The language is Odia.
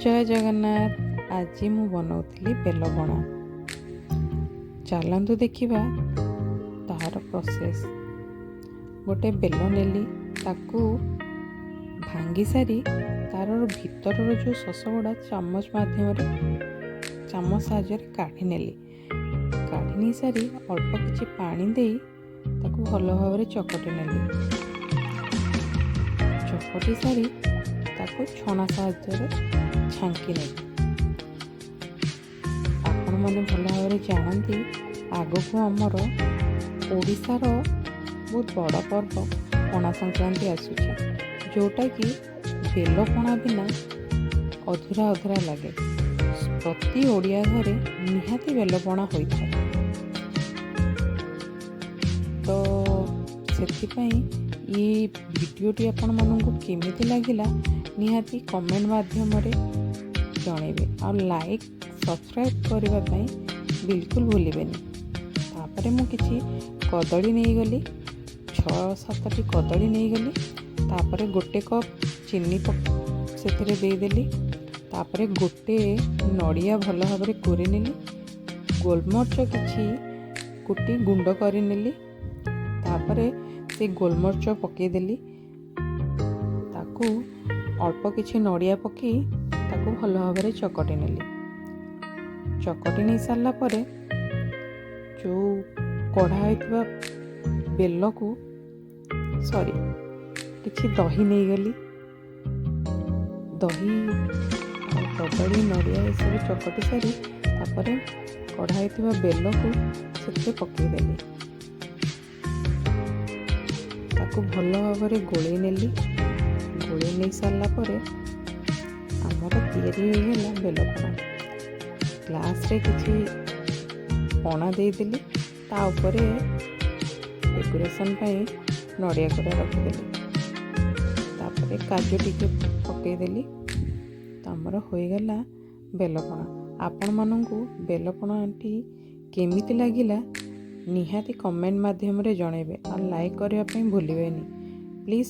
ଜୟ ଜଗନ୍ନାଥ। ଆଜି ମୁଁ ବନାଉଥିଲି ବେଲପଣା। ଚାଲନ୍ତୁ ଦେଖିବା ତାହାର ପ୍ରୋସେସ୍। ଗୋଟେ ବେଲ ନେଲି, ତାକୁ ଭାଙ୍ଗି ସାରି ତାର ଭିତରର ଯେଉଁ ଶସ ଗୁଡ଼ା ଚାମଚ ମାଧ୍ୟମରେ, ଚାମଚ ସାହାଯ୍ୟରେ କାଢ଼ି ନେଲି। କାଢ଼ି ନେଇ ସାରି ଅଳ୍ପ କିଛି ପାଣି ଦେଇ ତାକୁ ଭଲ ଭାବରେ ଚକଟି ନେଲି। ଚକଟି ସାରି ତାକୁ ଛଣା ସାହାଯ୍ୟରେ ଛାଙ୍କି ନେଲି। ଆପଣମାନେ ଭଲ ଭାବରେ ଜାଣନ୍ତି, ଆଗକୁ ଆମର ଓଡ଼ିଶାର ବହୁତ ବଡ଼ ପର୍ବ ପଣା ସଂକ୍ରାନ୍ତି ଆସୁଛି, ଯେଉଁଟାକି ବେଲପଣା ବିନା ଅଧୁରା ଅଧୁରା ଲାଗେ। ପ୍ରତି ଓଡ଼ିଆ ଘରେ ନିହାତି ବେଲପଣା ହୋଇଥାଏ। ତ ସେଥିପାଇଁ ଏଇ ଭିଡ଼ିଓଟି ଆପଣମାନଙ୍କୁ କେମିତି ଲାଗିଲା, ନିହାତି କମେଣ୍ଟ ମାଧ୍ୟମରେ ଜଣେଇବେ ଆଉ ଲାଇକ୍, ସବସ୍କ୍ରାଇବ୍ କରିବା ପାଇଁ ବିଲକୁଲ ଭୁଲିବେନି। ତାପରେ ମୁଁ କିଛି କଦଳୀ ନେଇଗଲି, ଛଅ ସାତଟି କଦଳୀ ନେଇଗଲି। ତାପରେ ଗୋଟେ କପ୍ ଚିନି ସେଥିରେ ଦେଇଦେଲି। ତାପରେ ଗୋଟେ ନଡ଼ିଆ ଭଲ ଭାବରେ କୋରି ନେଲି। ଗୋଲମରିଚ କିଛି କୁଟି ଗୁଣ୍ଡ କରିନେଲି। ତାପରେ ସେ ଗୋଲମରିଚ ପକାଇଦେଲି। ତାକୁ ଅଳ୍ପ କିଛି ନଡ଼ିଆ ପକାଇ ତାକୁ ଭଲ ଭାବରେ ଚକଟି ନେଲି। ଚକଟି ନେଇ ସାରିଲା ପରେ ଯେଉଁ କଢ଼ା ହୋଇଥିବା ବେଲକୁ, ସରି, କିଛି ଦହି ନେଇଗଲି। ଦହି ଆଉ କଦଳୀ, ନଡ଼ିଆ ଏସବୁ ଚକଟି ସାରି ତାପରେ କଢ଼ା ହୋଇଥିବା ବେଲକୁ ସେଥିରେ ପକାଇଦେଲି। ତାକୁ ଭଲ ଭାବରେ ଗୋଳେଇ ନେଲି। ଗୋଳେଇ ନେଇ ସାରିଲା ପରେ ଆମର ତିଆରି ହୋଇଗଲା ବେଲପଣା। ଗ୍ଲାସ୍ରେ କିଛି ପଣା ଦେଇଦେଲି। ତା ଉପରେ ଡେକୋରେସନ୍ ପାଇଁ ନଡ଼ିଆ କୋରା ରଖିଦେଲି। ତାପରେ କାଜୁ ଟିକେ ପକାଇଦେଲି। ତ ଆମର ହୋଇଗଲା ବେଲପଣା। ଆପଣମାନଙ୍କୁ ବେଲପଣାଟି କେମିତି ଲାଗିଲା, ନିହାତି କମେଣ୍ଟ ମାଧ୍ୟମରେ ଜଣାଇବେ ଆଉ ଲାଇକ୍ କରିବା ପାଇଁ ଭୁଲିବେନି ପ୍ଲିଜ୍।